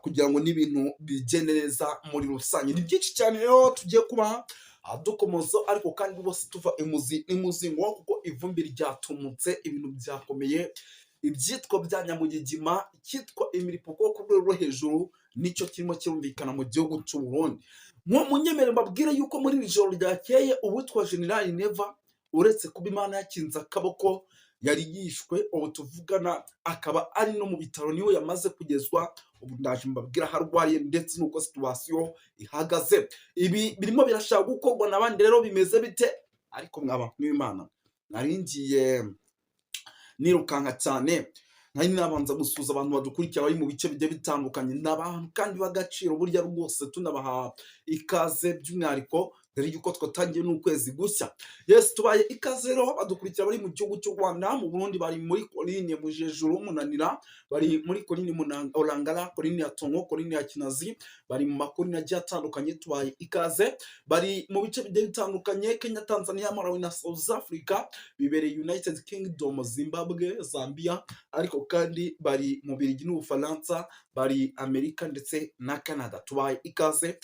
kugira ngo n'ibintu bigende neza muri rusange. Ni byinshi cyane rero tugiye kuba dukomoza, ariko kandi bose tuva imuzi n'imuzingo, kuko ivumbi ryatumutse, ibintu byakomeye. Ibyitwa bya nyamugigima, icyitwa imiripuko ku rwego rwo hejuru, nicyo kirimo kirumvikana mu gihugu cy'u Burundi. Mu munyemere mbabwire yuko muri iri joro ryakeye uwitwa General Neva, uretse kuba Imana yakinze akaboko, yari yishwe. Ubu tuvugana akaba ari no mu bitaro, niwe yamaze kugezwa. Ubu ndaje mbabwira aho arwariye ndetse n'uko situation ihagaze. Ibi birimo birashaka gukorwa n'abandi rero, bimeze bite? Ariko mwaba n'Imana, nari ngiye nirukanka cyane, nari nabanza gusuhuza abantu badukurikira bari mu bice bigiye bitandukanye. Ni abantu kandi b'agaciro burya rwose, tunabaha ikaze by'umwihariko dore yuko twatangiye n'ukwezi gushya. Yes, tubaye ikaze rero badukurikira bari mu gihugu cy'u Rwanda, mu Burundi, bari muri colline Mujejuru, Munanira, bari muri colline Orangara, colline ya Tongo, colline ya Kinazi, bari mu macolline agiye atandukanye, tubaye ikaze. Bari mu bice bigiye bitandukanye: Kenya, Tanzania, Malawi na South Africa, bibereye United Kingdom, Zimbabwe, Zambia, ariko kandi bari mu Birigi n'Ubufaransa, bari Amerika ndetse na Canada. Tubaye ikaze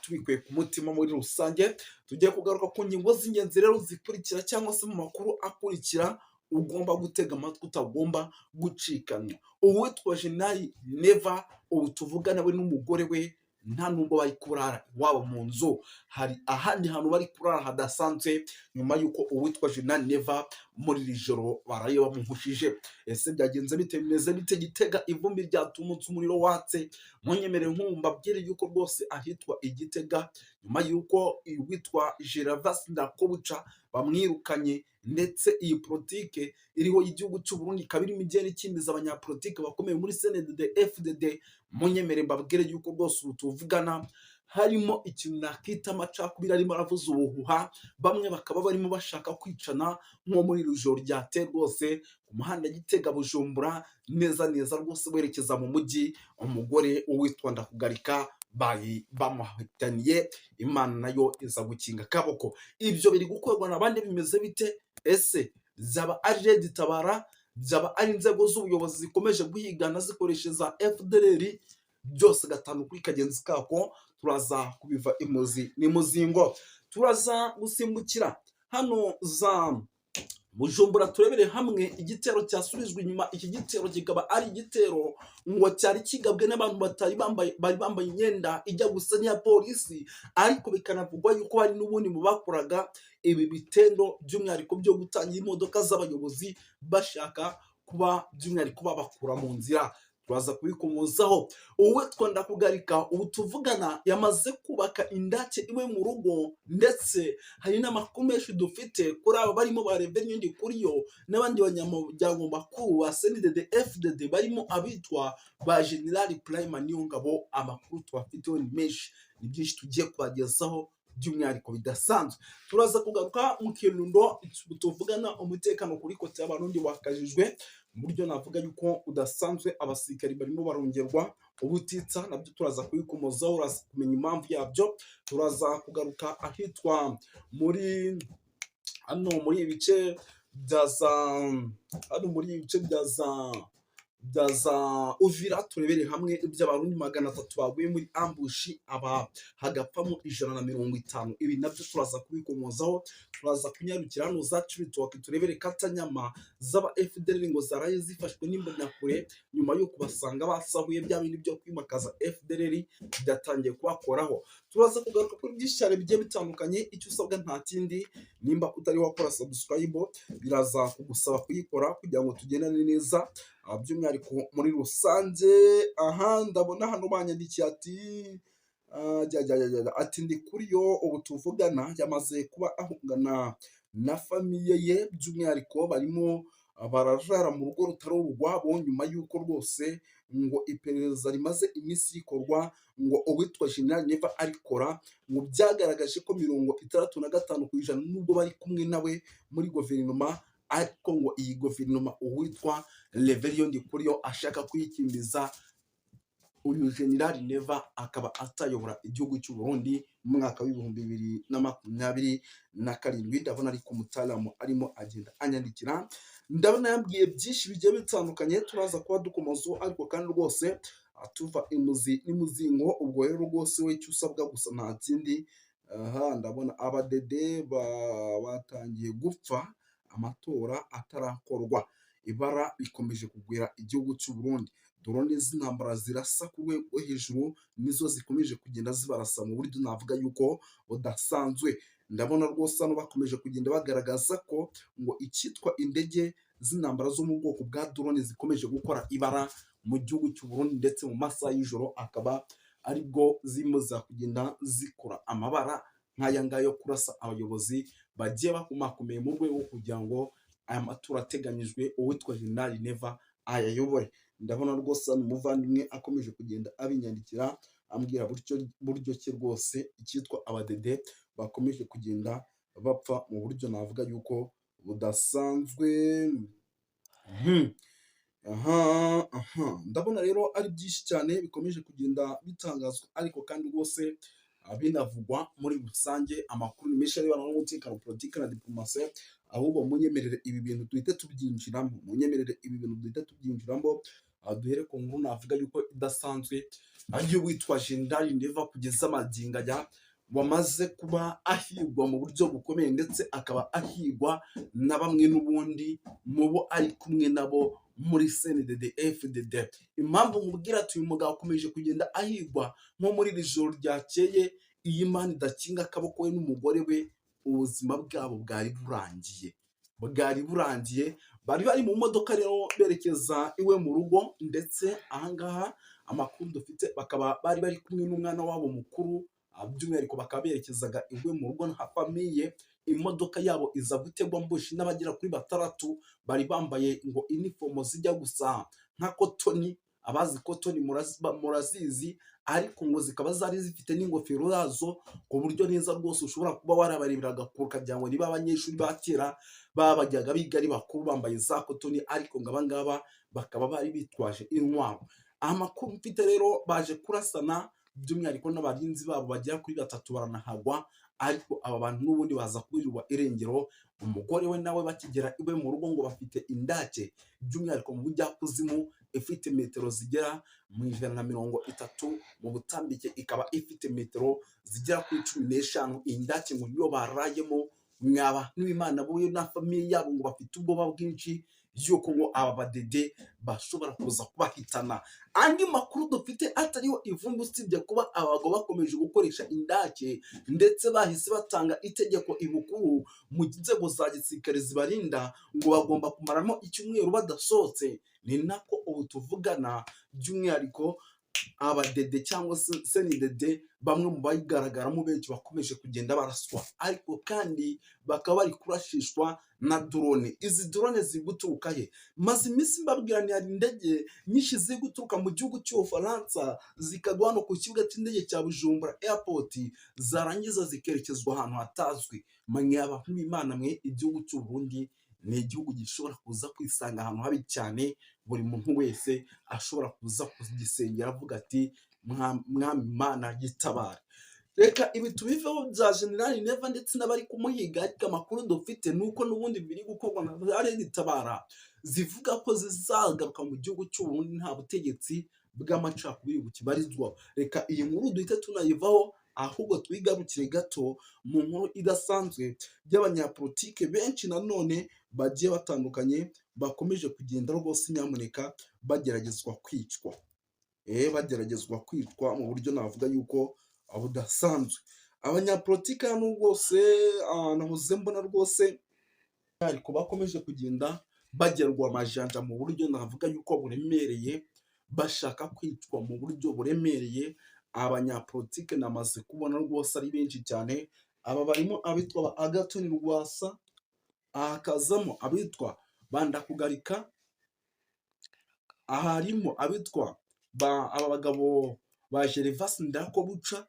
tubikuye ku mutima muri rusange. Tugiye kugaruka ku ngingo z'ingenzi rero zikurikira, cyangwa se mu makuru akurikira ugomba gutega amatwi, utagomba gucikanwa. Uwitwa General Neva, ubu tuvugana, we n'umugore we nta nubwo bari kurara iwabo mu nzu, hari ahandi hantu bari kurara hadasanzwe, nyuma y'uko uwitwa General Neva muri iri joro baraye bamuhushije. Ese byagenze bite? Bimeze bite? Gitega ivumbi ryatumutse, umuriro watse. Munyemerere nk'ubu mbabwire yuko rwose ahitwa Igitega, nyuma y'uko uwitwa Gervas Ndakobuca bamwirukanye, ndetse iyi politike iriho y'igihugu cy'u Burundi ikaba irimo igenda ikimbiza abanyapolitike bakomeye muri CNDD FDD, munyemere mbabwire yuko rwose ubu tuvugana harimo ikintu nakita amacakubiri arimo aravuza ubuhuha, bamwe bakaba barimo bashaka kwicana, nko muri iri joro ryateye rwose ku muhanda Gitega Bujumbura, neza neza rwose werekeza mu mujyi, umugore uwitwa Ndakugarika bari bamuhitaniye, Imana nayo iza gukinga akaboko. Ibyo biri gukorwa n'abandi, bimeze bite? Ese byaba ari Red Tabara? Byaba ari inzego z'ubuyobozi zikomeje guhigana zikoreshereza FDLR? Byose gatanu kuri kagenzi kako, turaza kubiva imuzi n'imuzingo. Turaza gusimbukira hano za Bujumbura, turebere hamwe igitero cyasubijwe inyuma. Iki gitero kikaba ari igitero ngo cyari kigabwe n'abantu batari bambaye, bari bambaye imyenda ijya gusa n'iya polisi, ariko bikanavugwa yuko hari n'ubundi mu bakoraga ibi bitendo, by'umwihariko byo gutangira imodoka z'abayobozi, bashaka kuba by'umwihariko babakura mu nzira. Turaza kubikomozaho. Uwitwa Ndakugarika, ubu tuvugana yamaze kubaka indake iwe mu rugo, ndetse hari n'amakuru menshi dufite kuri aba barimo ba Reverien Ndikuriyo n'abandi banyamuryango bakuru ba CNDD FDD, barimo abitwa ba General Prime Niyongabo. Amakuru tubafiteho ni menshi, ni byinshi tugiye kubagezaho by'umwihariko bidasanzwe. Turaza kugaruka mu Kirundo. Tuvugana umutekano kuri côté y'Abarundi wakajijwe mu buryo navuga yuko udasanzwe, abasirikari barimo barongerwa ubutitsa, nabyo turaza kubikomozaho, uraza kumenya impamvu yabyo. Turaza kugaruka ahitwa muri hano muri ibi bice bya za hano muri ibi bice bya za Uvira, turebere hamwe iby'Abarundi 300 baguye muri ambush, aba hagapfamo 150. Ibi nabyo turaza kubikomozaho. Turaza kunyarukira hano za Cibitoke, turebere katanyama z'aba FDLR ngo zaraye zifashwe n'imbonakure nyuma yo kubasanga basahuye bya bindi byo kwimakaza FDLR byatangiye kubakoraho. Turaza kugaruka kuri byinshi cyane bigiye bitandukanye. Icyo usabwa nta kindi, nimba utari wakora subscribe, biraza kugusaba kuyikora kugira ngo tugendane neza by'umwihariko muri rusange. Aha ndabona hano banyandikiye ati jya, jya, jya, jya, ati ndi kuri yo ubu tuvugana yamaze kuba ahungana na famille ye, by'umwihariko barimo bararara mu rugo rutari urwabo, nyuma y'uko rwose ngo iperereza rimaze iminsi rikorwa ngo uwitwa General Neva arikora, ngo byagaragaje ko 65% nubwo bari kumwe nawe muri guverinoma, ariko ngo iyi guverinoma uwitwa Reverien Ndikuriyo ashaka kuyikimbiza, uyu General Neva akaba atayobora igihugu cy'u Burundi mu mwaka w'2027. Ndabona ariko umutaramu arimo agenda anyandikira, ndabona yambwiye byinshi bigiye bitandukanye turaza kuba dukomozaho, ariko kandi rwose Tuva imuzi n'imuzingo. Ubwo rero rwose we icyo usabwa gusa nta kindi. Aha ndabona abadede batangiye gupfa amatora atarakorwa, ibara rikomeje kugwira igihugu cy'u Burundi. Drone z'intambara zirasa ku rwego rwo hejuru, nizo zikomeje kugenda zibarasa mu buryo navuga yuko budasanzwe. Ndabona rwose hano bakomeje kugenda bagaragaza ko ngo icyitwa indege z'intambara zo mu bwoko bwa drone zikomeje gukora ibara mu gihugu cy'u Burundi, ndetse mu masaha y'ijoro akaba aribwo zirimo kugenda zikora amabara nk'aya ngaya yo kurasa abayobozi bagiye bakomakomeye mu rwego kugira ngo aya matora ateganyijwe uwitwa Jenerali Neva ayayobore. Ndabona rwose hano umuvandimwe akomeje kugenda abinyandikira, ambwira buryo ki rwose icyitwa abadede bakomeje kugenda bapfa mu buryo navuga yuko budasanzwe. Aha aha ndabona rero ari byinshi cyane bikomeje kugenda bitangazwa, ariko kandi rwose binavugwa muri rusange. Amakuru ni menshi arebana n'umutekano, politiki na diplomasi. Ahubwo munyemerere ibi bintu duhite tubyinjiramo, munyemerere ibi bintu duhite tubyinjiramo. Duhere ku nkuru navuga yuko idasanzwe, ariyo witwa Jenerali Neva kugeza magingo aya wamaze kuba ahigwa mu buryo bukomeye, ndetse akaba ahigwa na bamwe n'ubundi mu bo ari kumwe nabo muri CNDD FDD. Impamvu mubwira ati uyu mugabo akomeje kugenda ahigwa, nko muri iri joro ryakeye, iyi Imana idakinga akaboko we n'umugore we, ubuzima bwabo bwari burangiye, bwari burangiye. Bari bari mu modoka rero berekeza iwe mu rugo, ndetse ahangaha amakuru dufite bakaba bari bari kumwe n'umwana wabo mukuru, by'umwihariko bakaba berekezaga iwe mu rugo nka famille. Imodoka yabo iza gutegwa ambush n'abagera kuri batandatu bari bambaye ngo inifomo zijya gusa nka kotoni. Abazi kotoni murazizi, ariko ngo zikaba zari zifite n'ingofero yazo, ku buryo neza rwose ushobora kuba warabareberaga kure ukagira ngo niba abanyeshuri ba kera babajyaga biga ari bakuru bambaye za kotoni, ariko ngo aba ngaba bakaba bari bitwaje intwaro. Amakuru mfite rero, baje kurasana by'umwihariko n'abarinzi babo bagera kuri batatu baranahagwa, ariko aba bantu n'ubundi baza kuburirwa irengero. Umugore we nawe bakigera iwe mu rugo, ngo bafite indake by'umwihariko mu bujyakuzimu ifite metero zigera mu 130 mu butambike, ikaba ifite metero zigera kuri 15. Iyi ndake ngo niyo barayemo. Mwaba n'Imana bo na famille yabo ngo bafite ubwoba bwinshi yuko ngo aba badede bashobora kuza kubahitana. Andi makuru dufite atariho ivumbi, usibye kuba abagabo bakomeje gukoresha indake, ndetse bahise batanga itegeko ibukuru mu nzego za gisirikare zibarinda ngo bagomba kumaramo icyumweru badasohotse, ni nako ubu tuvugana by'umwihariko abadede cyangwa se CNDD, bamwe mu bayigaragaramo benshi bakomeje kugenda baraswa, ariko kandi bakaba bari kurashishwa na drone. Izi drone ziri guturuka he? Maze iminsi mbabwira ni hari indege nyinshi ziri guturuka mu gihugu cy'Ubufaransa, zikagwa hano ku kibuga cy'indege cya Bujumbura Airport, zarangiza zikerekezwa ahantu hatazwi. Mwaba nk'Imana mwe, igihugu cy'u Burundi ni igihugu gishobora kuza kwisanga ahantu habi cyane, buri muntu wese ashobora kuza kugisengera avuga ati: "Mwami Mana, gitabara." Reka ibi tubiveho bya Generali Neva ndetse n'abari kumuhiga, ariko amakuru dufite ni uko n'ubundi biri gukorwa na Red Tabara zivuga ko zizagaruka mu gihugu cy'u Burundi nta butegetsi bw'amacakubiri bukibarizwa. Reka iyi nkuru duhite tunayivaho, ahubwo twigarukire gato mu nkuru idasanzwe by'abanyapolitike benshi nanone bagiye batandukanye bakomeje kugenda rwose nyamuneka bageragezwa kwicwa, bageragezwa kwicwa mu buryo navuga yuko budasanzwe. Abanyapolitike hano rwose nahoze mbona rwose ariko bakomeje kugenda bagerwa amajanja mu buryo navuga yuko buremereye, bashaka kwicwa mu buryo buremereye. Abanyapolitike namaze kubona rwose ari benshi cyane. Aba barimo abitwa ba Agathon Rwasa, hakazamo abitwa ba Ndakugarika, harimo abitwa ba aba bagabo ba Gervais Ndirakobuca.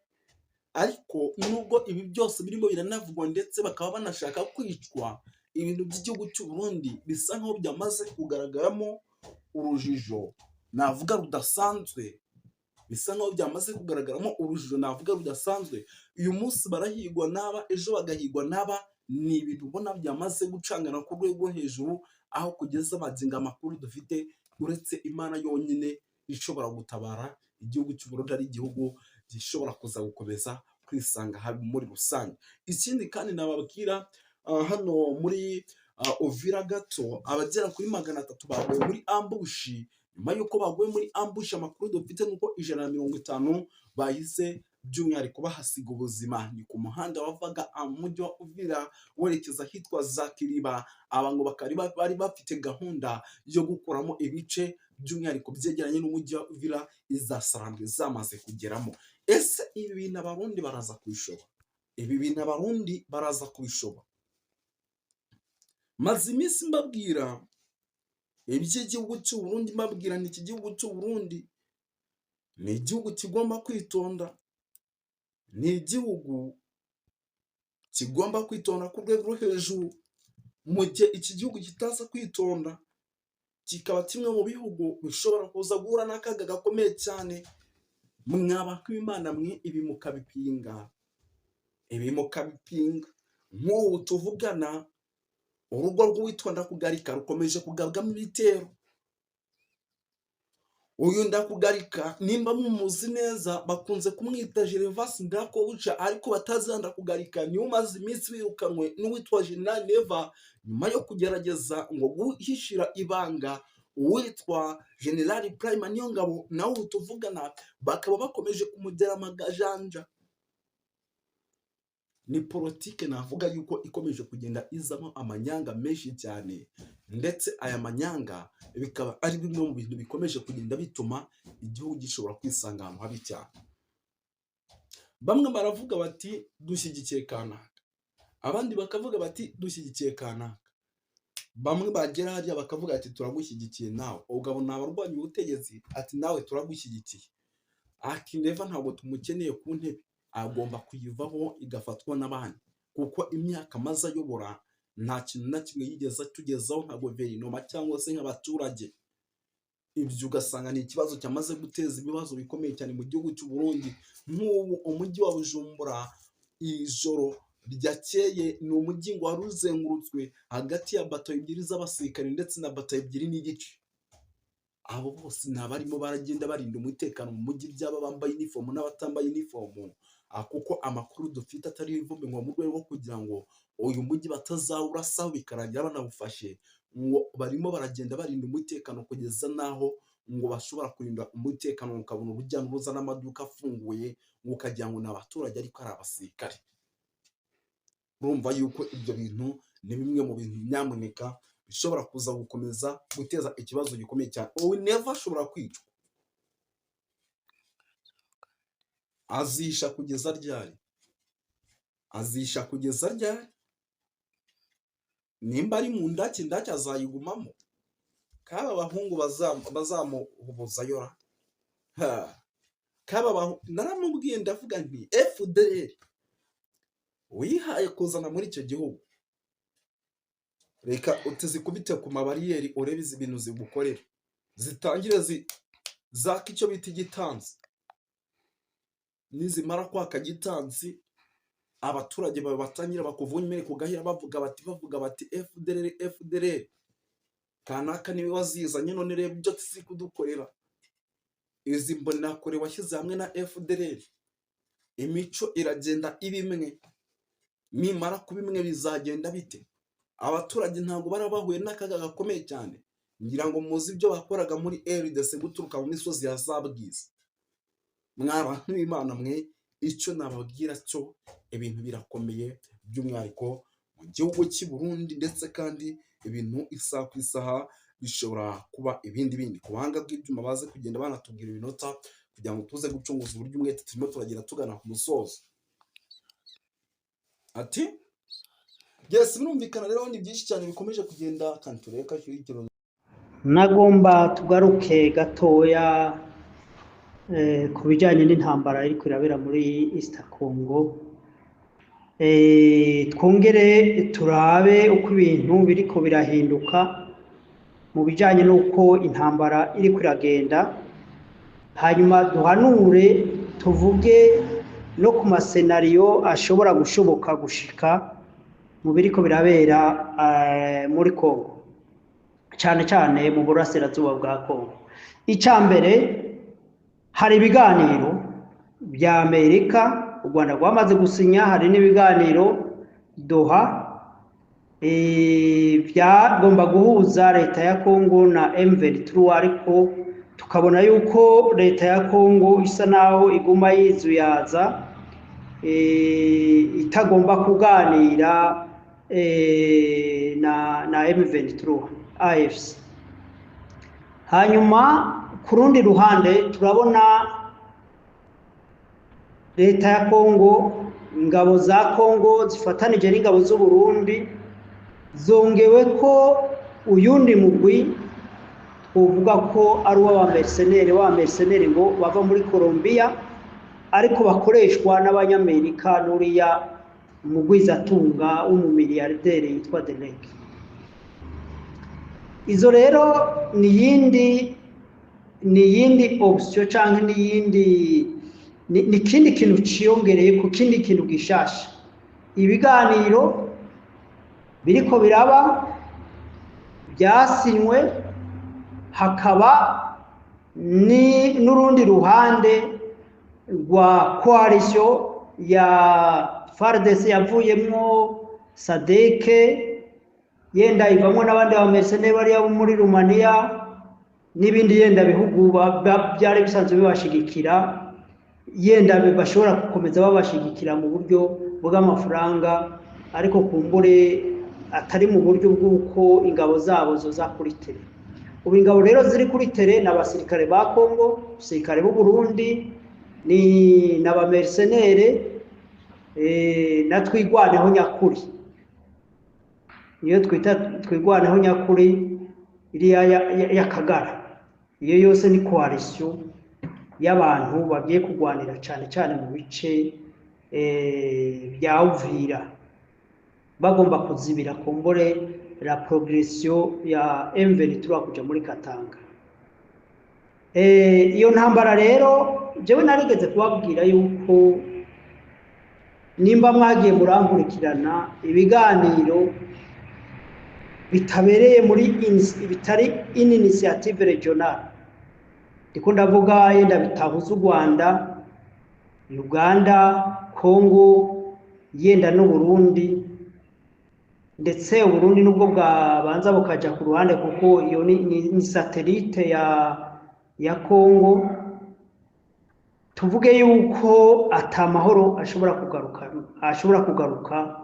Ariko nubwo ibi byose birimo biranavugwa ndetse bakaba banashaka kwicwa, ibintu by'igihugu cy'u Burundi bisa nkaho byamaze kugaragaramo urujijo navuga rudasanzwe, bisa nkaho byamaze kugaragaramo urujijo navuga rudasanzwe. Uyu munsi barahigwa n'aba, ejo bagahigwa n'aba. Ni ibintu ubona byamaze gucangana ku rwego rwo hejuru, aho kugeza magingo amakuru dufite, uretse Imana yonyine. ishobora gutabara igihugu cy'u Burundi, ari igihugu gishobora kuza gukomeza kwisanga habi muri rusange. Ikindi kandi nababwira, hano muri Uvira gato, abagera kuri 300 baguye muri ambush. Nyuma y'uko baguye muri ambush, amakuru dufite nuko 150 bahise by'umwihariko bahasiga ubuzima. Ni ku muhanda wavaga mu mujyi wa Uvira werekeza ahitwa za Kiriba. Aba ngo bakaba bari bafite gahunda yo gukuramo ibice by'umwihariko byegeranye n'umujyi wa Uvira, iza Sarambwe zamaze kugeramo. Ese ibi bintu Abarundi baraza kubishobora? Ibi bintu Abarundi baraza kubishobora? Maze iminsi mbabwira iby'igihugu cy'u Burundi, mbabwira ni iki gihugu cy'u Burundi ni igihugu kigomba kwitonda, ni igihugu kigomba kwitonda ku rwego rwo hejuru. Mu gihe iki gihugu kitaza kwitonda, kikaba kimwe mu bihugu bishobora kuza guhura n'akaga gakomeye cyane. Mwaba Imana mwe, ibi mukabipinga, ibi mukabipinga. Nk'ubu tuvugana, urugo rw'uwitwa Ndakugarika rukomeje kugabwamo ibitero. Uyu Ndakugarika, nimba mumuzi neza, bakunze kumwita Gervas Ndakobuca, ariko batazi Ndakugarika niwe umaze iminsi wirukanwe n'uwitwa General Neva, nyuma yo kugerageza ngo guhishira ibanga uwitwa General Prime Niyongabo. Nawe ubu tuvugana bakaba bakomeje kumugera amagajanja. Ni politike navuga yuko ikomeje kugenda izamo amanyanga menshi cyane, ndetse aya manyanga bikaba ari bimwe mu bintu bikomeje kugenda bituma igihugu gishobora kwisanga ahantu habi cyane. Bamwe baravuga bati dushyigikiye kanaka, abandi bakavuga bati dushyigikiye kanaka, bamwe bagera hariya bakavuga ati turagushyigikiye nawe, ugabona abarwanya ubutegetsi ati nawe turagushyigikiye, ati Neva ntabwo tumukeneye ku ntebe, agomba kuyivaho igafatwa n'abandi, kuko imyaka amaze ayobora nta kintu na kimwe yigeze atugezaho nka guverinoma cyangwa se nk'abaturage. Ibyo ugasanga ni ikibazo cyamaze guteza ibibazo bikomeye cyane mu gihugu cy'u Burundi. Nk'ubu umujyi wa Bujumbura, ijoro ryakeye, ni umujyi ngo wari uzengurutswe hagati ya bato ebyiri z'abasirikare ndetse na bato ebyiri n'igice. Abo bose ni abarimo baragenda barinda umutekano mu mujyi, byaba bambaye inifomu n'abatambaye inifomu, kuko amakuru dufite atari ivumbi, ngo mu rwego rwo kugira ngo uyu mujyi batazawurasaho bikarangira banawufashe, ngo barimo baragenda barinda umutekano kugeza n'aho ngo bashobora kurinda umutekano, ukabona urujya n'uruza n'amaduka afunguye, ngo ukagira ngo ni abaturage ariko ari abasirikare. Urumva yuko ibyo bintu ni bimwe mu bintu nyamuneka bishobora kuza gukomeza guteza ikibazo gikomeye cyane. Ubu Neva ashobora kwicwa. Azisha kugeza ryari? Azisha kugeza ryari? Nimba ari mu ndake, indake azayigumamo. Kaba abahungu bazamuhubuzayo ra? Kaba naramubwiye, ndavuga nti FDLR wihaye kuzana muri icyo gihugu, reka tuzikubite ku mabariyeri, urebe izi bintu zigukorera, zitangire zaka icyo bita igitansi. Nizimara kwaka gitansi, abaturage bawe batangira bakuvumere ku gahera, bavuga bati FDLR, FDLR kanaka niwe wazizanye, none reba ibyo ziri kudukorera. Izi mbonerakure washyize hamwe na FDLR, imico iragenda iba imwe. Nimara kuba imwe bizagenda bite? Abaturage ntabwo baba bahuye n'akaga gakomeye cyane. Ngira ngo muzi ibyo bakoraga muri RDC guturuka mu misozi ya za Bwiza. Mwa bantu b'Imana mwe, icyo nababwira cyo, ibintu birakomeye by'umwihariko mu gihugu cy'i Burundi, ndetse kandi ibintu isaha ku isaha bishobora kuba ibindi bindi. Ku buhanga bw'ibyuma baze kugenda banatubwira iminota kugira ngo tuze gucunguza uburyo umwete, turimo turagenda tugana ku musozo. Ati yes, birumvikana rero, ni byinshi cyane bikomeje kugenda kandi turebe ko ashyira. Nagomba tugaruke gatoya ku bijyanye n'intambara iri irabera muri East Congo, twongere turabe uko ibintu biriko birahinduka mu bijyanye n'uko intambara iri iragenda, hanyuma duhanure, tuvuge no ku ma scénario ashobora gushoboka gushika mu biriko birabera muri Congo, cyane cyane mu burasirazuba bwa Congo. Icya mbere, hari ibiganiro bya Amerika u Rwanda rwamaze gusinya, hari n'ibiganiro Doha byagomba guhuza leta ya Kongo na M23, ariko tukabona yuko leta ya Kongo isa naho iguma yizuyaza, itagomba kuganira na M23 AFC. Hanyuma ku rundi ruhande turabona leta ya Kongo, ingabo za Kongo zifatanije n'ingabo z'u Burundi, zongewe ko uyundi mugwi twovuga ko ari uw'abamercenere, w'abamercenere ngo bava muri Colombia, ariko bakoreshwa n'Abanyamerika n'uriya mugwizatunga w'umumiliyarderi yitwa Derek. Izo rero ni yindi option canke ni yindi ni kindi kintu ciyongereye ku kindi kintu gishasha. Ibiganiro biriko biraba byasinywe, hakaba ni n'urundi ruhande rwa coalition ya FARDC yavuyemwo SADC, yenda ivamwo n'abandi ba mercenaires bariya bo muri Rumaniya n'ibindi yenda bihugu byari bisanzwe bibashigikira, yenda bashobora gukomeza babashigikira mu buryo bw'amafaranga, ariko kumbure atari mu buryo bw'uko ingabo zabo zoza kuri terrain. Ubu ingabo rero ziri kuri terrain ni abasirikare ba Kongo, abasirikare b'u Burundi, ni n'abamercenere na Twigwaneho nyakuri, niyo twita Twigwaneho nyakuri iriya y'Akagara. Iyo yose ni coalition y'abantu bagiye kurwanira cyane cyane mu bice bya Uvira, bagomba kuzibira kumbure la progression ya M23 kuja muri Katanga. Iyo ntambara rero jewe narigeze kubabwira yuko nimba mwagiye murankurikirana, ibiganiro bitabereye muri bitari in initiative régionale, ndiko ndavuga yenda bitahuza u Rwanda, Uganda, Congo, yenda n'u Burundi, ndetse Uburundi nubwo bwabanza bukaja ku ruhande kuko iyo ni satellite ya Congo, tuvuge yuko ata mahoro ashobora kugaruka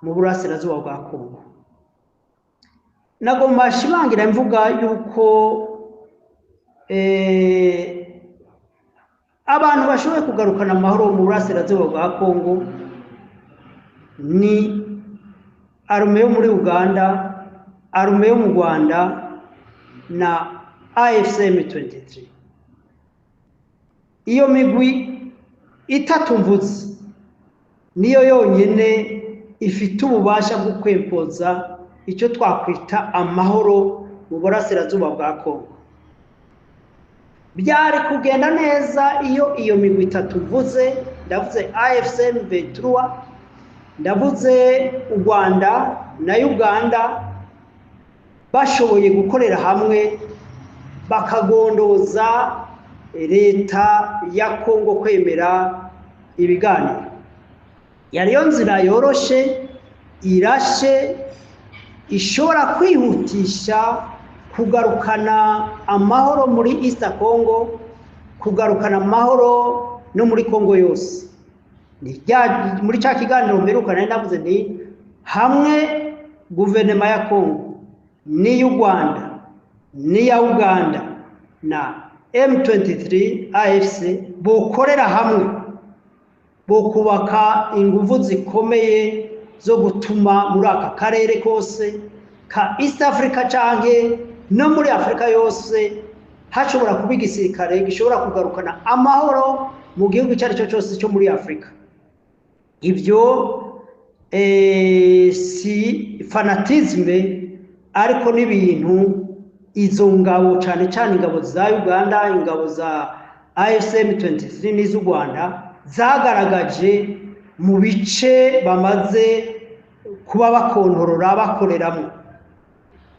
mu burasirazuba bwa Congo. Nagomba shimangira mvuga yuko abantu bashoboye kugarukana amahoro mu burasirazuba bwa Congo ni armée yo muri Uganda, armée yo mu Rwanda na AFC M23. Iyo migwi itatu mvuze niyo yonyine ifite ububasha bwo kwempoza icyo twakwita amahoro mu burasirazuba bwa Kongo. Byari kugenda neza iyo iyo migwi itatu mvuze, ndavuze AFC M23, ndavuze u Rwanda na Uganda, bashoboye gukorera hamwe bakagondoza leta ya Kongo kwemera ibiganiro. Yariyo nzira yoroshe, irashe, ishobora kwihutisha kugarukana amahoro muri East Congo, kugarukana amahoro no muri Congo yose. Muri cya kiganiro mperuka nari navuze nti hamwe guverinoma ya Congo n'iy'u Rwanda n'iya Uganda na M23 AFC bokorera hamwe, bokubaka ingufu zikomeye zo gutuma muri aka karere kose ka East Africa canke no muri Afrika yose hashobora kuba igisirikare gishobora kugarukana amahoro mu gihugu icyo ari cyo cyose cyo muri Afrika. Ibyo si fanatisme, ariko n'ibintu izo ngabo, cyane cyane ingabo za Uganda, ingabo za AFC M23 n'iz'u Rwanda, zagaragaje mu bice bamaze kuba bakontorora, bakoreramo.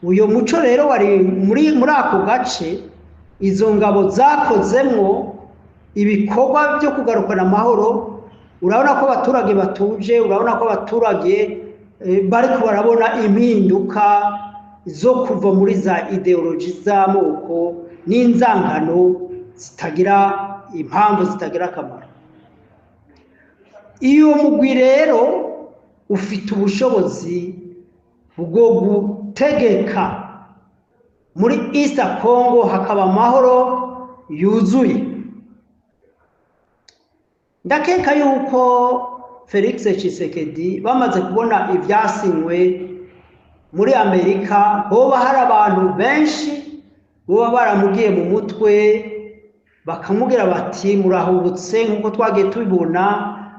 Uyu muco rero wari muri ako gace. Izo ngabo zakozemwo ibikorwa byo kugarukana amahoro. Urabona ko abaturage batuje, urabona ko abaturage bariko barabona impinduka zo kuva muri za idéologie z'amoko n'inzangano zitagira impamvu, zitagira akamaro. Iyo mugwi rero ufite ubushobozi bwo gutegeka muri East Congo hakaba amahoro yuzuye. Ndakeka yuko Felix Tshisekedi, bamaze kubona ivyasinywe muri Amerika, hoba hari abantu benshi boba baramugiye mu mutwe, bakamubwira bati: "Murahubutse." Nk'uko twagiye tubibona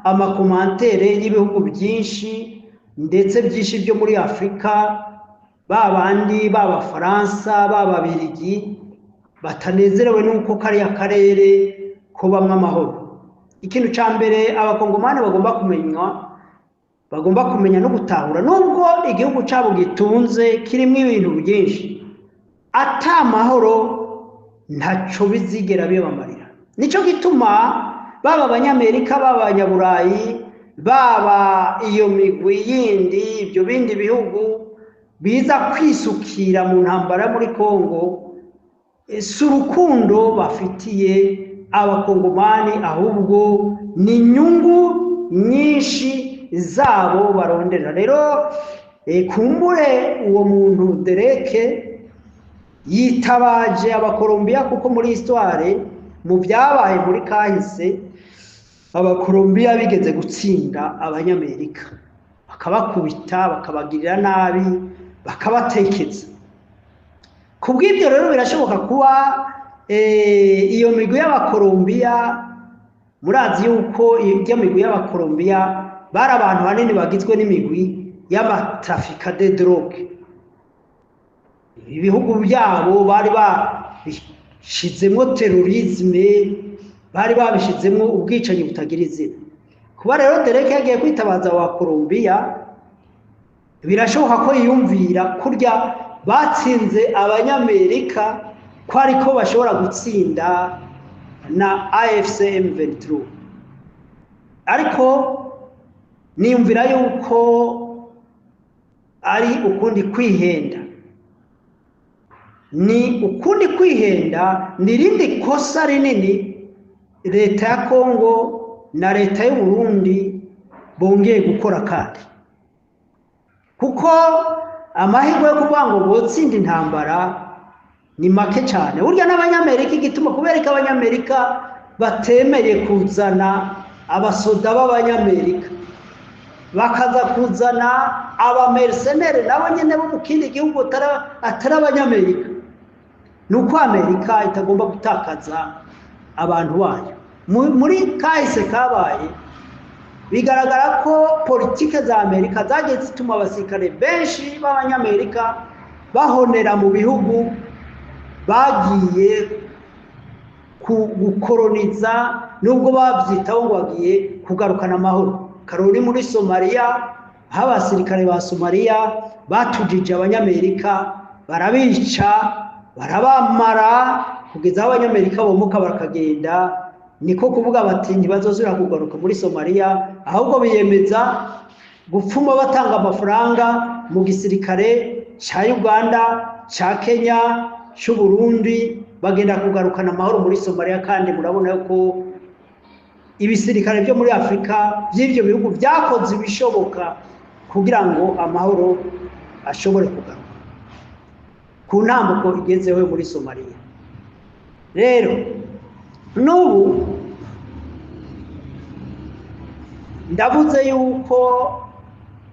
ama commentaires y'ibihugu byinshi, ndetse byinshi byo muri Afurika, ba bandi b'Abafaransa, b'Ababirigi, batanezerewe n'uko kariya karere kubamwo amahoro. Ikintu cya mbere Abakongomani bagomba kumenya, bagomba kumenya no gutahura, nubwo igihugu cyabo gitunze, kirimo ibintu byinshi, ata mahoro ntaco bizigera bibamarira. Nicyo gituma baba Abanyamerika, baba Abanyaburayi, baba iyo migwi yindi, ibyo bindi bihugu biza kwisukira mu ntambara muri Kongo, si urukundo bafitiye Abakongomani, ahubwo ni inyungu nyinshi zabo barondera. Rero kumbure uwo muntu Dereke yitabaje Abakolombiya, kuko muri histoire, mu byabaye muri kahise, Abakolombiya bigeze gutsinda Abanyamerika, bakabakubita, bakabagirira nabi, bakabatekeza. Ku bw'ibyo rero birashoboka kuba iyo migwi y'Abakolombiya, murazi yuko iyo migwi y'Abakolombiya bari abantu hanini bagizwe n'imigwi y'ama trafiquants de drogue. Ibihugu byabo bari babishizemo terrorisme, bari babishizemo ubwicanyi butagira izina. Kuba rero Dereke yagiye kwitabaza wa Kolombiya, birashoboka ko yiyumvira kurya batsinze Abanyamerika ko ariko bashobora gutsinda na AFC M23. Ariko niyumvira yuko ari ukundi kwihenda, ni ukundi kwihenda, ni irindi kosa rinini leta ya Kongo na leta y'u Burundi bongeye gukora. Kandi kuko amahirwe yo kuvuga ngo botsinda intambara ni make cyane. Burya n'Abanyamerika, igituma, kubera ko Abanyamerika batemeye kuzana abasoda b'Abanyamerika, bakaza kuzana aba mercenaires nabo nyine bo mu kindi gihugu atari Abanyamerika, ni uko Amerika itagomba gutakaza abantu bayo. Muri kahise kabaye, bigaragara ko politike za Amerika zagiye zituma abasirikare benshi b'Abanyamerika bahonera mu bihugu bagiye gukoroniza, nubwo babyitaho ngo bagiye kugarukana amahoro. Karori muri Somaliya, aho abasirikare ba Somaliya batujije Abanyamerika, barabica, barabamara, kugeza aho Abanyamerika bomuka bakagenda. Niko kuvuga bati ntibazosubira kugaruka muri Somaliya, ahubwo biyemeza gupfuma batanga amafaranga mu gisirikare cya Uganda, cya Kenya, cy'u Burundi, bagenda kugarukana amahoro muri Somaliya. Kandi murabona ko ibisirikare byo muri Afurika by'ibyo bihugu byakoze ibishoboka kugira ngo amahoro ashobore kugaruka ku ntambuko igezeho muri Somaliya. Rero n'ubu ndavuze yuko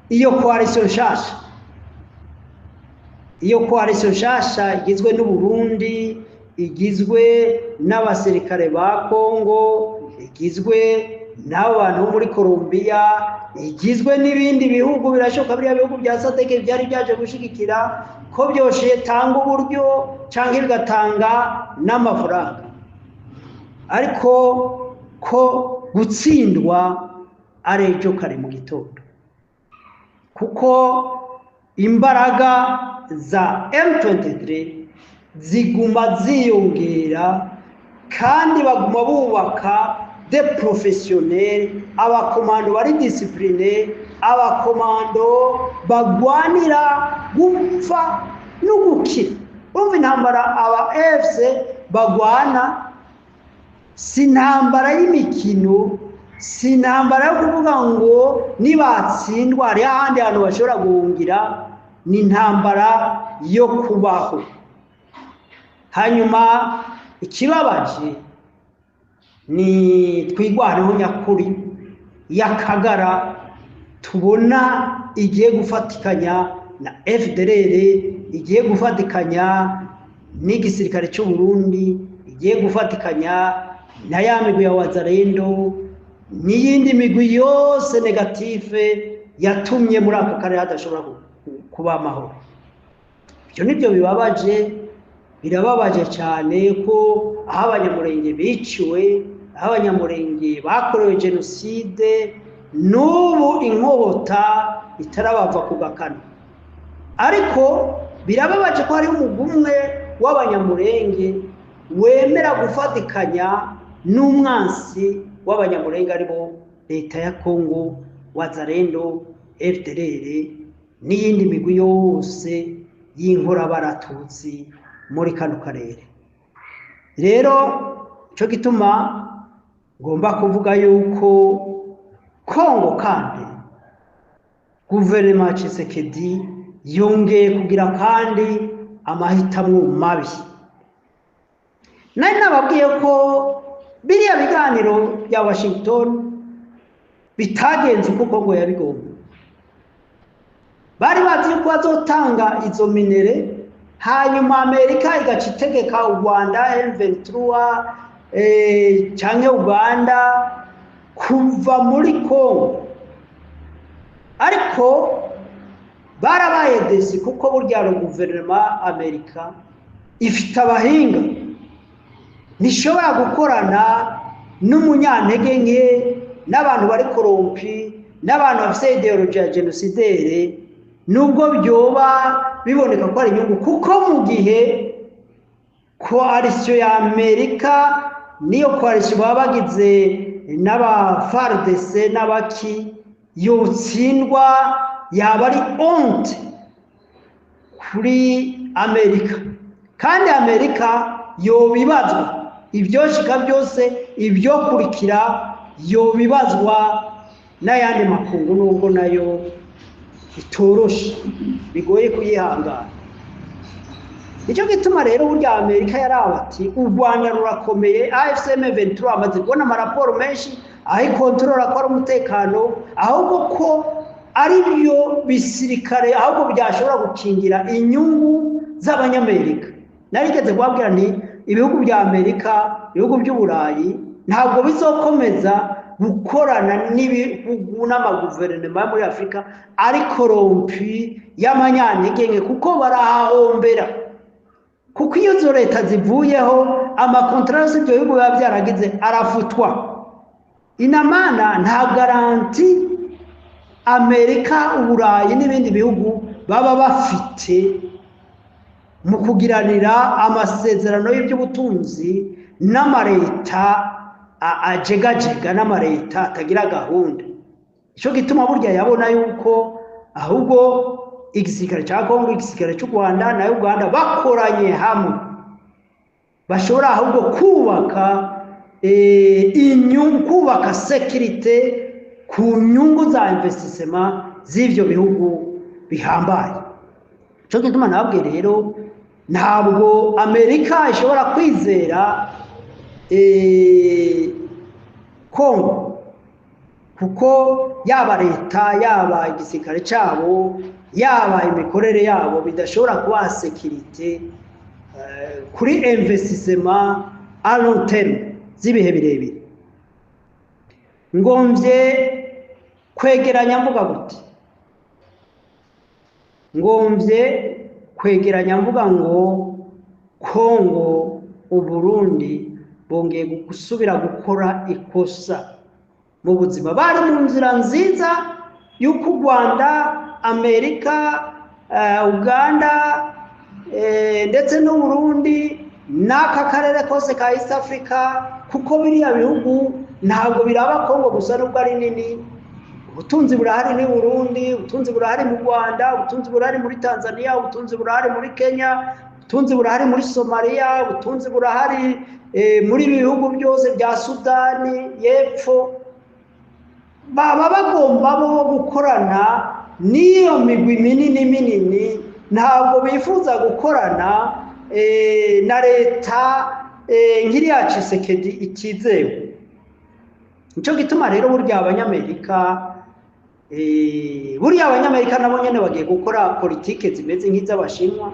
iyo coalition nshasha, iyo coalition nshasha igizwe n'u Burundi, igizwe n'abasirikare ba Kongo, igizwe n'abo bantu bo muri Colombia, igizwe n'ibindi bihugu, birashoboka biriya bihugu bya SADC byari byaje gushigikira ko byoshe tanga uburyo cyangwa bigatanga n'amafaranga, ariko ko gutsindwa ari ejo kare mu gitondo, kuko imbaraga za M23 ziguma ziyongera, kandi baguma bubaka des professionnels, abakomando bari disciplinés, abakomando bagwanira gupfa no gukira. Urumva intambara aba AFC bagwana si intambara y'imikino, si intambara yo kuvuga ngo nibatsindwa hariho ahandi hantu bashobora guhungira, ni intambara yo kubaho. Hanyuma ikibabaje ni Twirwaneho nyakuri y'Akagara tubona igiye gufatikanya na FDLR, igiye gufatikanya n'igisirikare cy'u Burundi, igiye gufatikanya na ya migwi ya Wazalendo n'iyindi migwi yose négative yatumye muri aka karere hadashobora kuba amahoro. Ibyo nibyo bibabaje, birababaje cyane ko aho Abanyamurenge biciwe, aho Abanyamurenge bakorewe jenoside, n'ubu inkota itarabava ku gakano. Ariko birababaje ko hariho umugwi umwe w'Abanyamurenge wemera gufatikanya n'umwansi w'Abanyamurenge, aribo leta ya Kongo, Wazalendo, FDLR n'iyindi migwi yose y'inkorabaratutsi muri kano karere. Rero cyo gituma ngomba kuvuga yuko Kongo kandi guverinoma ya Tshisekedi yongeye kugira kandi amahitamo mabi. Nari nababwiye ko biriya biganiro bya Washington bitagenze uko Kongo yabigomba. Bari bazi yuko bazotanga izo minerais, hanyuma Amerika igaca itegeka u Rwanda, M23 canke Uganda kuva muri Kongo. Ariko barabaye déçus, kuko burya guverinoma Amerika ifite abahinga, ntishobora gukorana n'umunyantege nke n'abantu bari corrompus n'abantu bafite idéologie ya génocidaire, nubwo byoba biboneka ko ari inyungu. Kuko mu gihe coalition ya Amerika niyo coalition baba bagize n'aba FARDC n'abaki yotsindwa, yaba ari honte kuri Amerika, kandi Amerika yobibazwa ibyoshika byose, ibyokurikira yobibazwa n'ayandi makungu, nubwo nayo itoroshe, bigoye kuyihangana. Nicyo gituma rero burya Amerika yaraba ati u Rwanda rurakomeye, AFC M23 amaze kubona amaraporo menshi aho ikontorora ko ari umutekano, ahubwo ko ari byo bisirikare ahubwo byashobora gukingira inyungu z'Abanyamerika. Narigeze kubabwira nti ibihugu bya Amerika, ibihugu by'Uburayi ntabwo bizokomeza gukorana n'ibihugu n'amaguverinoma yo muri Afurika ari corrompus y'amanyantege, kuko barahahombera. Kuko iyo izo leta zivuyeho, amakontorasi yose ibyo bihugu biba byaragize arafutwa. Inamana nta garantie Amerika, Uburayi n'ibindi bihugu baba bafite mu kugiranira amasezerano y'iby'ubutunzi n'amareta ajegajega, n'amareta atagira gahunda. Icyo gituma burya yabona yuko ahubwo igisirikare cya Kongo, igisirikare cy'u Rwanda na Uganda bakoranye hamwe, bashobora ahubwo kubaka inyungu, kubaka sécurité ku nyungu za investissement z'ivyo bihugu bihambaye. Cyo gituma nababwiye rero, ntabwo Amerika ishobora kwizera Kongo, kuko yaba leta, yaba igisirikare cyabo, yaba imikorere yabo bidashobora kuba sécurité kuri investissement à long terme z'ibihe birebire. Ngomvye kwegeranya mvuga gute? Ngomvye kwegeranya mvuga ngo Kongo, Uburundi bongeye gusubira gukora ikosa mu buzima. Bari mu nzira nziza y'uko u Rwanda, Amerika, Uganda ndetse n'u Burundi n'aka karere kose ka East Africa, kuko biriya bihugu ntabwo biraba Kongo gusa nubwo ari nini. Ubutunzi burahari ni Burundi, ubutunzi burahari mu Rwanda, ubutunzi burahari muri Tanzania, ubutunzi burahari muri Kenya, ubutunzi burahari muri Somalia, ubutunzi burahari muri ibi bihugu byose bya Sudani y'Epfo. Baba bagomba bo gukorana n'iyo migwi minini minini, ntabwo bifuza gukorana na leta nk'iriya Tshisekedi itizewe. Nico gituma rero burya abanyamerika, buriya abanyamerika nabo nyene bagiye gukora politike zimeze nk'iz'abashinwa.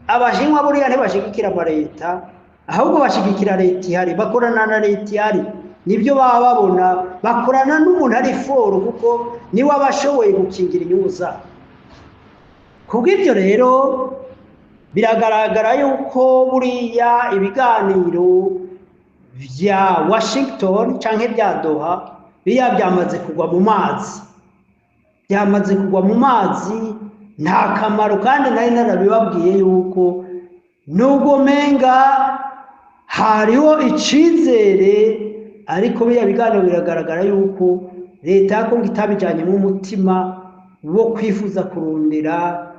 Abashinwa buriya ntibashigikira amaleta, ahubwo bashigikira leta ihari, bakorana na leta ihari, nibyo baba babona, bakorana n'umuntu ari fort kuko niwe aba ashoboye gukingira inyungu zabo. Kubw'ibyo rero biragaragara yuko buriya ibiganiro vya Washington canke vya Doha biriya byamaze kugwa mu mazi, byamaze kugwa mu mazi, nta kamaro. Kandi nari narabibabwiye yuko nubwo menga hariho icizere, ariko biriya biganiro biragaragara yuko leta ya Kongo itabijanyemo umutima wo kwifuza kurondera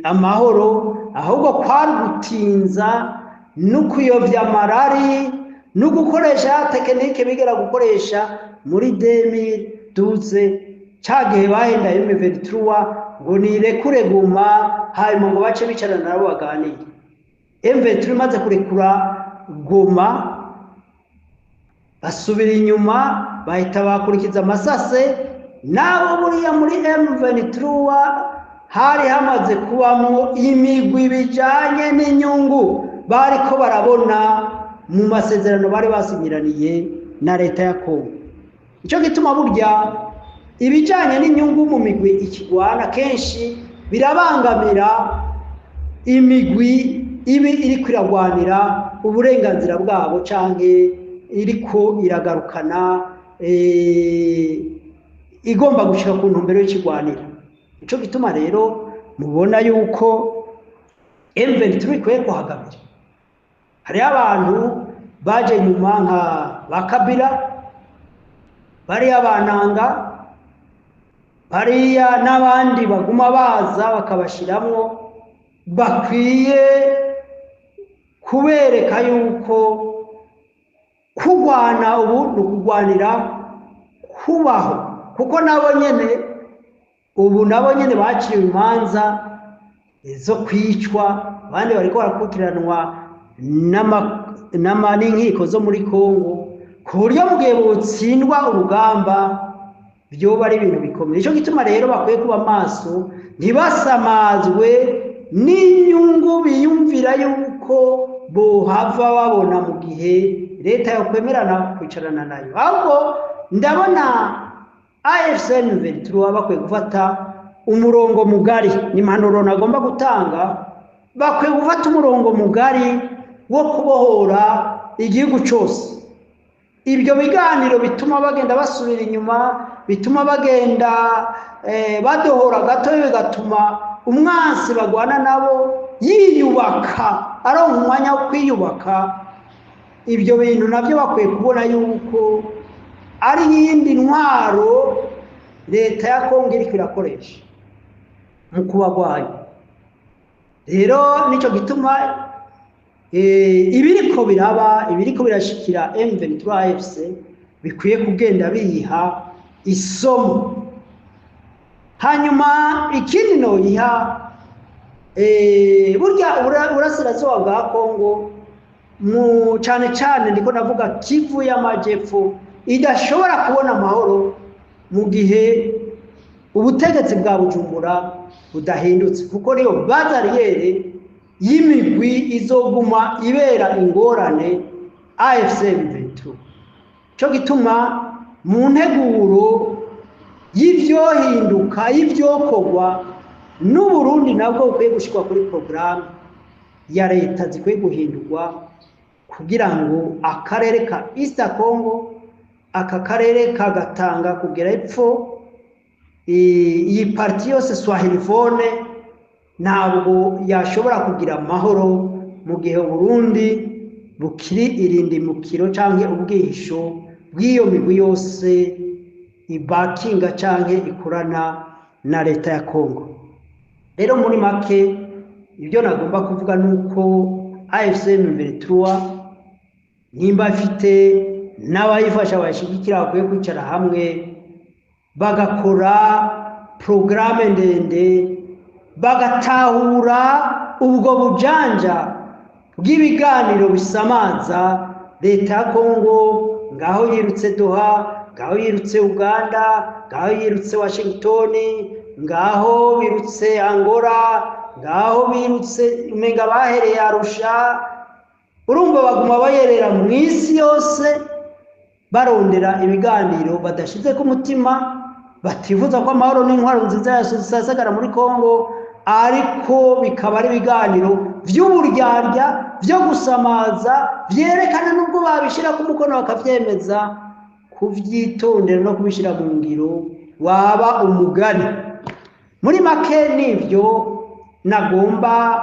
amahoro, ahubwo kwari gutinza no kuyovya amarari no gukoresha ya technique bigera gukoresha muri 2012, ca gihe bahenda M23 ngo nirekure Goma, hanyuma ngo bace bicarana nabo baganire. M23 imaze kurekura Goma basubira inyuma, bahita bakurikiza amasase. Nabo buriya muri M23 hari hamaze kubamwo imigwi bijanye n'inyungu bariko barabona mu masezerano bari basinyiraniye na leta ya Kongo. Ico gituma burya ibijanye n'inyungu mu migwi ikigwana kenshi birabangamira imigwi ibi iriko iragwanira uburenganzira bwabo canke iriko iragarukana igomba gushika ku ntumbero y'ikigwanira. Ico gituma rero mubona yuko M23 ikwiye kuhagamira. Hariho abantu baje nyuma nka ba Kabila, bariya bananga, bariya n'abandi baguma baza bakabashiramwo, bakwiye kubereka yuko kurwana ubu ni ukugwanira kubaho, kuko nabo nyene ubu nabo nyene baciwe imanza zo kwicwa, abandi bariko barakurikiranwa n'inkiko zo muri Kongo, ku buryo mu gihe botsindwa urugamba vyoba ari ibintu bikomeye. Nico gituma rero bakwiye kuba maso, ntibasamazwe n'inyungu biyumvira yuko bohava babona mu gihe leta yokwemerana kwicarana nayo. Ahubwo ndabona AFC M23 bakwiye gufata umurongo mugari, ni impanuro nagomba gutanga, bakwiye gufata umurongo mugari wo kubohora igihugu cose. Ibyo biganiro bituma bagenda basubira inyuma, bituma bagenda badohora gato, bigatuma umwansi bagwana nabo yiyubaka, aronka umwanya wo kwiyubaka. Ibyo bintu nabyo bakwiye kubona yuko ari iyindi ntwaro leta ya Kongo iriko irakoresha mu kubagwanya. Rero nico gituma ibiriko biraba, ibiriko birashikira M23 AFC bikwiye kugenda biyiha isomo. Hanyuma ikindi noyiha, burya burasirazuba bwa Kongo, mu cane cane ndiko navuga Kivu y'Amajepfo, idashobora kubona amahoro mu gihe ubutegetsi bwa Bujumbura budahindutse, kuko niyo base arrière y'imigwi izoguma ibera ingorane AFC M23. Cyo gituma mu nteguro y'ivyohinduka, y'ivyokorwa n'Uburundi nabwo bukwiye gushikwa kuri programme ya leta zikwiye guhindurwa kugira ngo akarere ka East Congo, aka karere kagatanga kugera epfo, iyi partie yose swahiliphone. Ntabwo yashobora kugira amahoro mu gihe Burundi bukiri irindimukiro canke ubwihisho bw'iyo migwi yose ibakinga canke ikorana na leta ya Kongo. Rero muri make, ibyo nagomba kuvuga ni uko AFC M23, nimba afite n'abayifasha bayishyigikira, bakwiye kwicara hamwe bagakora porogaramu ndende, bagatahura ubwo bujanja bw'ibiganiro bisamaza leta ya Kongo. Ngaho yirutse Doha, ngaho yirutse Uganda, ngaho yirutse Washington, ngaho birutse Angola, ngaho birutse, umenga bahereye Arusha. Urumva baguma bayerera mu isi yose barondera ibiganiro badashize ku mutima, batifuza ko amahoro n'intwaro nziza yasasagara muri Kongo, ariko bikaba ari ibiganiro vy'uburyarya vyo gusamaza, vyerekana nubwo babishyira ku mukono bakavyemeza, kuvyitondera no kubishyira mu ngiro waba umugani. Muri make nivyo nagomba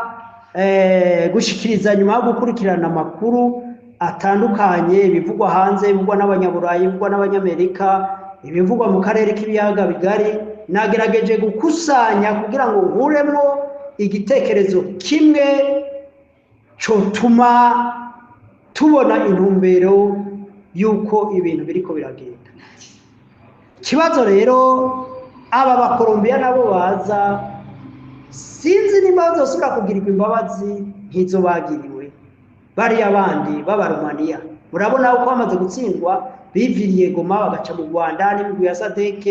gushikiriza nyuma yo gukurikirana amakuru atandukanye, ibivugwa hanze, ibivugwa n'Abanyaburayi, ibivugwa n'Abanyamerika, ibivugwa mu karere k'Ibiyaga Bigari. Nagerageje gukusanya kugira ngo nkuremo igitekerezo kimwe cotuma tubona intumbero y'uko ibintu biriko biragenda. Ikibazo rero, aba Bakolombiya nabo baza, sinzi nimba bazosubira kugirirwa imbabazi nk'izo bagiriwe bariya bandi b'Abaromaniya. Urabona uko bamaze gutsindwa, biviriye Goma bagaca mu Rwanda n'imigwi ya SADC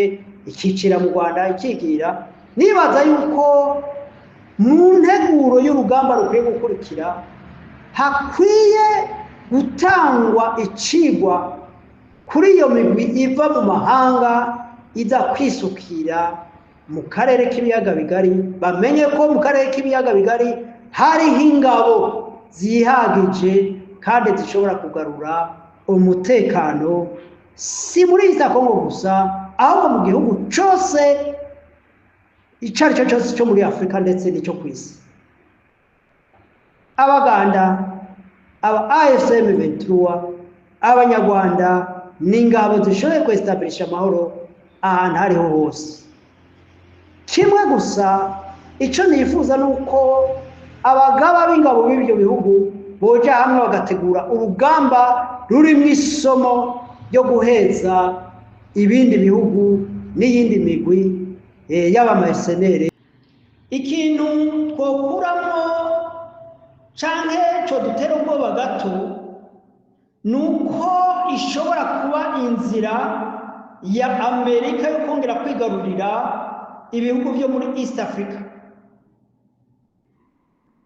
ikicira mu Rwanda ikigira. Nibaza yuko mu nteguro y'urugamba rukwiye gukurikira hakwiye gutangwa icigwa kuri iyo migwi iva mu mahanga iza kwisukira mu karere k'Ibiyaga Bigari, bamenye ko mu karere k'Ibiyaga Bigari hariho ingabo zihagije kandi zishobora kugarura umutekano, si muri East Congo gusa, ahubwo mu gihugu cose ico ari cyo cyose cyo muri Afurika ndetse n'icyo ku isi. Abaganda, aba AFC M23, Abanyarwanda ni ingabo zishoboye kwestablisha amahoro ahantu ariho hose. Kimwe gusa icyo nifuza ni uko abagaba b'ingabo b'ibyo bihugu boja hamwe bagategura urugamba rurimo isomo ryo guheza ibindi bihugu n'iyindi migwi y'abamasenere. Ikintu twokuramo canke co dutera ubwoba gato ni uko ishobora kuba inzira ya Amerika yo kongera kwigarurira ibihugu byo muri East Africa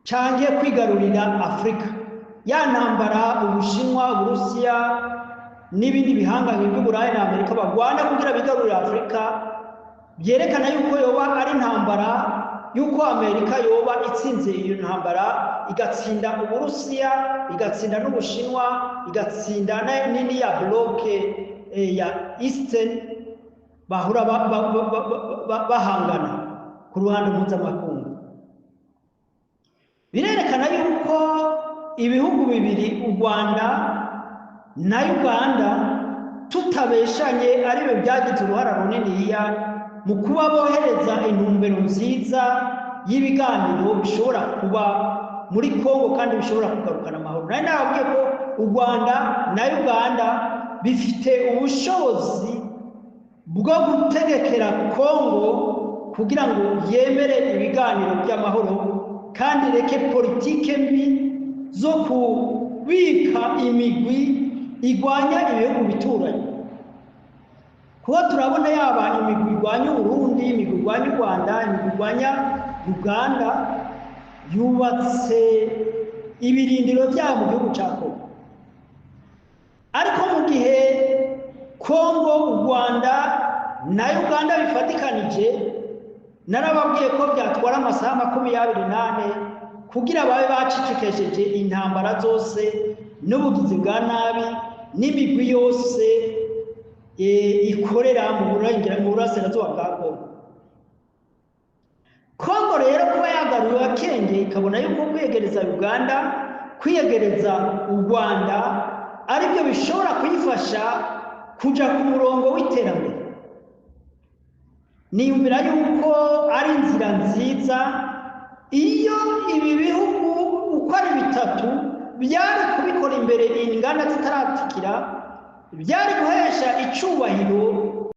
canke kwigarurira Afrika. Ya ntambara Ubushinwa, Uburusiya n'ibindi bihangange by'Uburayi na Amerika bagwana kugira bigarurire Afrika, byerekana yuko yoba ari intambara yuko Amerika yoba itsinze iyo ntambara, igatsinda Uburusiya, igatsinda n'Ubushinwa, igatsinda nini ya bloc ya Eastern bahura bahangana ku ruhando mpuzamakungu. Birerekana yuko ibihugu bibiri, u Rwanda na Uganda, tutabeshanye, aribo byagize uruhara runiniya mu kuba bohereza intumbero nziza y'ibiganiro bishobora kuba muri Kongo kandi bishobora kugarukana amahoro. Nari nababwiye ko u Rwanda na Uganda bifite ubushobozi bwo gutegekera Kongo kugira ngo yemere ibiganiro by'amahoro kandi reke politike mbi zo kubika imigwi igwanya ibihugu bituranye, kuba turabona yaba imigwi igwanya Uburundi, imigwi igwanya u Rwanda, imigwi igwanya Uganda, yubatse ibirindiro byabo mu gihugu cya Kongo. Ariko mu gihe Kongo, u Rwanda na Uganda bifatikanije, narababwiye ko byatwara amasaha 24 kugira babe bacicikesheje intambara zose n'ubugizi bwa nabi n'imigwi yose ikorera mu burasirazuba bwa Kongo. Kongo rero kuba yagaruye akenge, ikabona yuko kwiyegereza Uganda, kwiyegereza u Rwanda aribyo bishobora kuyifasha kuja ku murongo w'iterambere, niyumvira yuko ari inzira nziza. Iyo ibi bihugu uko ari bitatu byari kubikora imbere inganda zitaratikira, byari guhesha icubahiro.